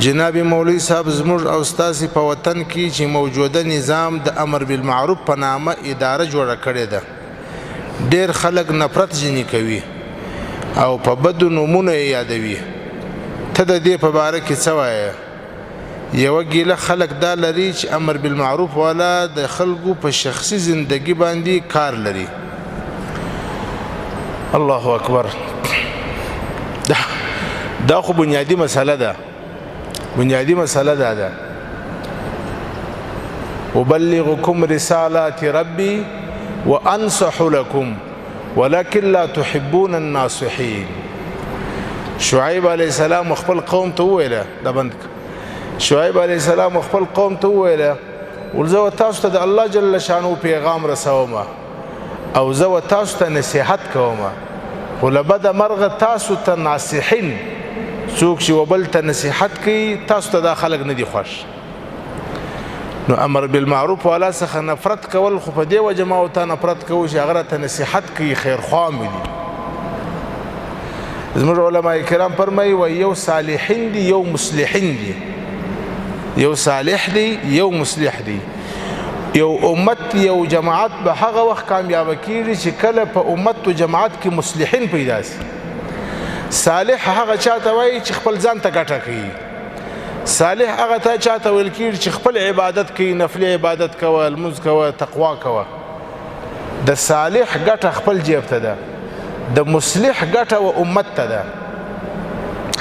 جناب مولوی صاحب، زموږ او ستاسو په وطن کې چې موجوده نظام د امر بالمعروف په نامه اداره جوړه کړې ده، ډیر خلک نفرت ځینې کوي او په بدو نومونو یې یادوي. ته د دې په باره کې څه وایې؟ یوه ګیله خلک دا لري چې امر بالمعروف والا د خلکو په شخصي زندگی باندې کار لري. الله اکبر. دا خو بنیادی مسله ده، بنیادی مسله ده ده. ابلغكم رسالات ربي وانصح لكم ولكن لا تحبون الناصحين. شعیب علی السلام خپل قوم ته ویله، دا بند. شعیب علی السلام خپل قوم ته ویله، ولزه تاسو ته د الله جل شانو پیغام رسوم او زه تاسو ته نصيحت کوم، خو له بده مرغه تاسو ته ناصحین، څوک چې وبل ته نصيحت کوي، تاسو ته دا خلک نه دي خوښ. نو امر بالمعروف والا څخه نفرت کول خو په دې وجه ما او ته نفرت کوو چې هغه ته نصيحت کوي، خیر خواه مې دي. زموږ علما کرام فرمایي، و یو صالحین دي، یو مصلحین دي. یو صالح دی، یو مصلح دی. یو امت، یو جماعت به هغه وخت کامیاب کیږي چې کله په امت او جماعت کې مصلحین پیدا شي. صالح هغه چاته وایي چې خپل ځان ته ګټه کوي. صالح هغه ته چاته ویل کیږي چې خپل عبادت کوي، نفلي عبادت کوه، لمونځ کوه، تقوا کوه. د صالح ګټه خپل جیب ته ده، د مصلح ګټه و امت ته ده.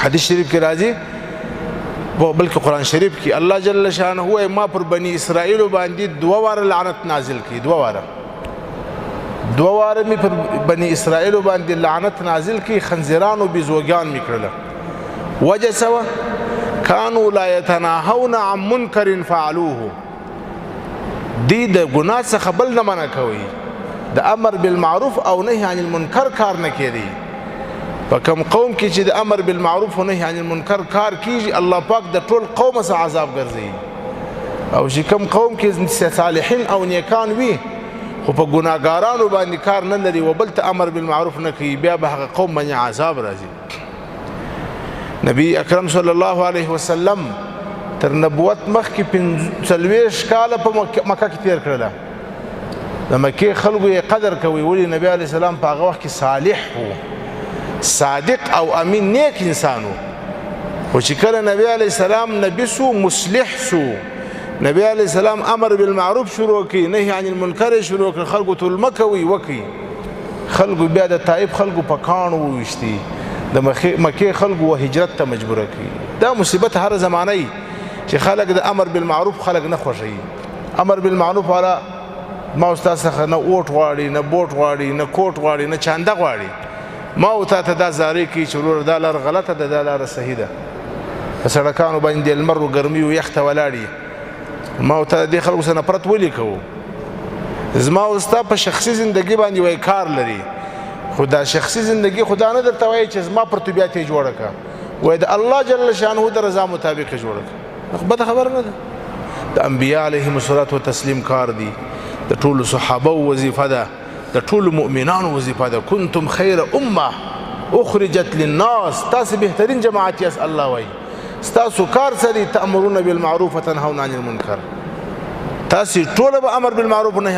حدیث شریف کې راځي، بلکې قرآن شریف کې الله جل شانه وایي، ما پر بني اسرائیل باندې دوه واره لعنت نازل کړي. دوه واره می پر بني اسرائیل باندې لعنت نازل کړي، خنزیرانو بیزوګان می کړل. وجه څه وه؟ كانوا لا يتناهون عن منكر فعلوه. دی د ګناه څخه بل نه منع کوي، د امر بالمعروف او نهي عن المنکر کار نه کوي. په کوم قوم کې چې د امر بالمعروف او نهي عن المنکر کار کیږي، الله پاک د ټول قوم سره عذاب ګرځي. او چې کوم قوم کې صالحین او نیکان وي، خو په ګناګارانو باندې کار نه لري او بل ته امر بالمعروف نه کوي، بیا به هغه قوم باندې عذاب راځي. نبی اکرم صلی الله علیه وسلم تر نبوت مخکې 45 کاله په مکه کې تیر کړله. د مکې خلکو یې قدر کوي. ولی؟ نبی علی السلام په هغه وخت کې صالح وو، صادق او امین نیک انسان وو. خو چې کله نبی علی السلام نبی سو، مصلح سو، نبی علی السلام امر بالمعروف شروع کړي، نهي عن المنکر شروع کړي، خلکو ته مکوي وکي، خلکو بیا د طائف خلکو په کانو وویشتي، د مکې خلکو و هجرت ته مجبور کړي. دا مصیبت هر زمانه چې خلک د امر بالمعروف خلک نه خوښوي. امر بالمعروف والا ما او ستا څخه نه اوټ غواړي، نه بوټ غواړي، نه کوټ غواړي، نه چانده غواړي. ما او تا ته دا زارې کوي چې وروره، دا لار غلطه ده، دا لاره صحیح ده. په سړکانو باندې لمر و ګرمي او یخ ته ولاړ. ما او ته د خلکو سره نفرت ولې کوو؟ زما او ستا په شخصي زندگی باندې وای کار لري، خو دا شخصي زندگی خدا نه درته وایي چې زما پر طبیعت یې جوړه کړه، وای د الله جل شانه د رضا مطابق جوړه کړه. بده خبره نه ده. د انبیاء علیهم الصلاة والتسلیم کار دی، د ټولو صحابه وظیفه ده، د ټولو مؤمنانو وظیفه ده. کنتم خیر امه اخرجت للناس. تاسو بهترین جماعت یاست. الله وایي، ستاسو کار څه دی؟ تأمرون بالمعروف وتنهون عن المنکر. تاسو ټول به امر بالمعروف نهي